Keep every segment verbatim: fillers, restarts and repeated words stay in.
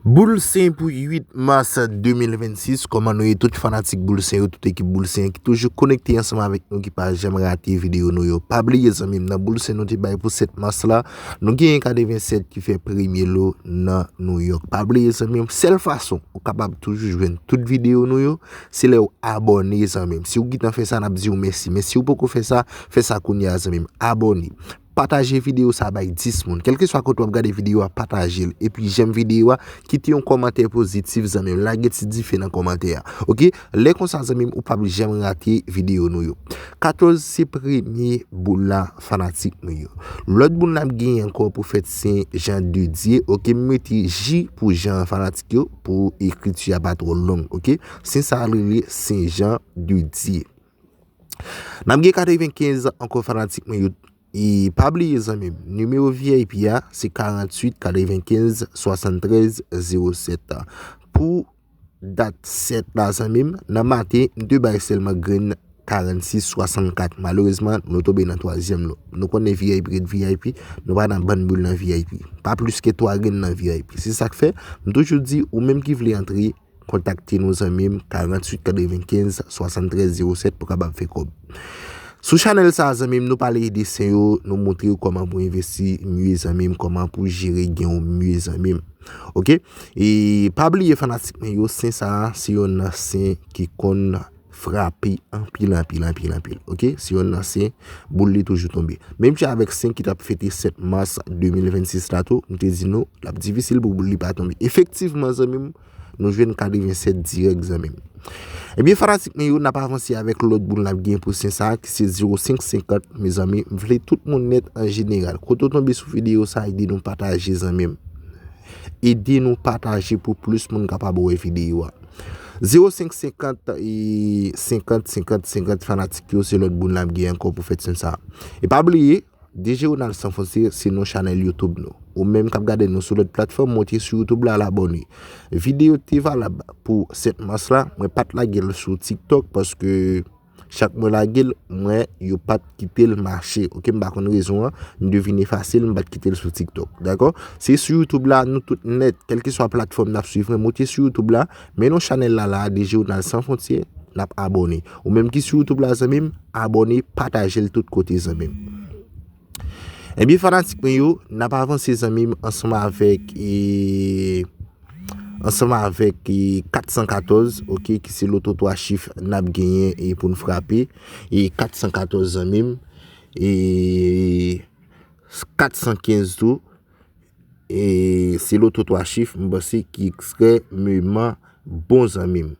Boul Sen pou uit mas de mil vennsis, kòman nou ye tout fanatik Boul Sen yo, tout ekip Boul Sen ki toujou konekte ansanm avèk nou, ki pa janm rate videyo nou yo. Pa bliye zanmi m, nan Boul Sen nou te bay pou sèt mas la, nou genyen katrevennsèt ki fè premye lo nan New York. Pa bliye zanmi m, sèl fason ou kapab toujou jwenn tout videyo nou yo, se lè w abòne zanmi m. Si w gentan fè sa, n ap di w mèsi. Men si w poko fè sa, fè sa kounye a zanmi m. Abòne. Pataje videyo sa bay dis moun. Kèlkeswa kote w ap gade videyo a, pataje l. Epi jèm videyo a, kite yon kòmantè pozitif zanmi m. Lage ti dife nan kòmantè a. Oke? Lè konsa zanmi m, ou p ap janm rate videyo nou yo. Katòz se premye boul la fanatik nou yo. Lòt boul n ap genyen ankò pou fèt Sen Jan de Dye. Oke, m mete J pou Jan fanatik yo, pou ekriti a pa twò long. Oke? Sen sa rele Sen Jan de Dye. N ap gen katrevenkenz ankò fanatik mwen yo. E pa bliye zanmi m, nimewo V I P a se karanntuit katrevenkenz swasanntrèz zewo sèt. Pou dat sèt la zanmi m, nan maten, m te bay sèlman grenn karannsis swasannkat. Malerezman, nou tonbe nan twazyèm lo. Nou konnen V I P ret V I P, nou pa nan bann boul nan V I P. Pa plis ke twa grenn nan V I P. Se sa k fè, m toujou di, ou menm ki vle antre, kontakte nou zanmi m, karanntuit katrevenkenz swasanntrèz zewo sèt pou kapab fè kòb. Sou chanèl sa a zanmi m, nou pale de Sen yo, nou montre w kòman pou envesti mye zanmi m, kòman pou jere gen w mye zanmi m. Oke? E pa bliye fanatik mwen yo, Sen sa a, se youn nan Sen ki konn frape anpil, anpil, anpil, anpil. Oke? Se youn nan Sen, boul li toujou tonbe. Menm jan avèk Sen ki t ap fete sèt mas de mil vennsis la tou, m te di nou, l ap difisil pou boul li pa tonbe. Efektivman, zanmi m, nou jwenn katrevennsèt dirèk, zanmi m. Ebyen, fanatik mwen yo, n ap avanse avèk lòt boul n ap gen pou Sen sa a, ki se zewo senk senkant, mezanmi. M vle tout moun nèt an jeneral. Kote w tonbe sou videyo sa a, ede nou pataje, zanmi m. Ede nou pataje pou plis moun kapab wè videyo a. Zewo senk senkant e senkant, senkant, senkant fanatik yo, se lòt boul n ap gen ankò pou fèt Sen sa a. E pa bliye, D J Ronald Sans Frontières, se non chanèl YouTube nou. Ou menm k ap gade nou sou lòt platfòm, monte sou YouTube la, al abòne. Videyo te valab pou sèt mas la, mwen pa t lage l sou TikTok paske chak mwen lage l, mwen, yo pa t kite l mache. Oke, m pa konn rezon an, m devine fasil, m pa t kite l sou TikTok. Dakò? Se sou YouTube la, nou tout nèt, kèlkeswa platfòm n ap swiv mwen, monte sou YouTube la, men non chanèl la la, D J Ronald Sans Frontières, n ap abòne. Ou menm ki sou YouTube la, zanmi m, abòne, pataje l tout kote, zanmi m. Ebyen, fanatik mwen yo, n ap avanse, zanmi m, ansanm avèk, e, ansanm avèk, e, kat san katòz, oke, ki se loto twa chif n ap genyen, e, pou n frape, e, kat san katòz, zanmi m, e, kat san kenz tou, e, se loto twa chif, m panse ki ekstrèmeman bon, zanmi m.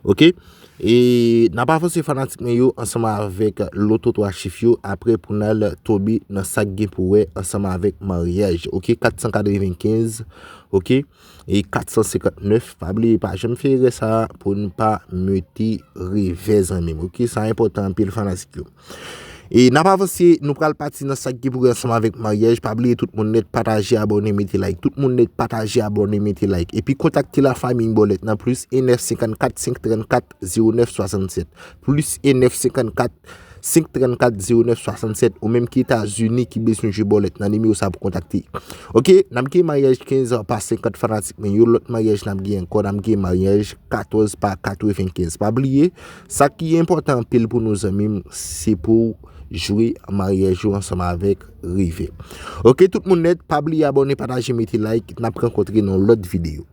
Oke? E n ap avanse fanatik mwen yo ansanm avèk loto twa chif yo. Apre pou n al tonbe nan sa k gen pou wè ansanm avèk maryaj. Oke? Kat san katrevenkenz. Oke? E kat san senkant nèf. Pa bliye, pa janm fè erè sa a pou n pa mete revè, zanmi m. Oke? Sa enpòtan anpil fanatik yo. E n ap avanse, nou pral pati nan sa k gen pou wè ansanm avèk maryaj. Pa bliye tout moun nèt pataje, abòne, mete like. Tout moun nèt pataje, abòne, mete like. Epi kontakte lafanmi bòlèt nan plis en nèf senkannkat senk trannkat zewo nèf swasannsèt. Plis en nèf senkannkat senk trannkat zewo nèf swasannsèt. Ou menm ki Etazini ki bezwen jwe bòlèt nan nimewo sa pou kontakte. Oke, n ap gen maryaj kenz pa senkant fanatik mwen yo. Lòt maryaj n ap gen ankò, n ap gen maryaj katòz pa katrevenkenz. Pa bliye, sa ki enpòtan anpil pou nou zanmi m, se pou w jwe maryaj ou ansanm avèk revè. Oke, tout moun nèt, pa bliye abòne, pataje, mete like. N ap rankontre nan lòt videyo.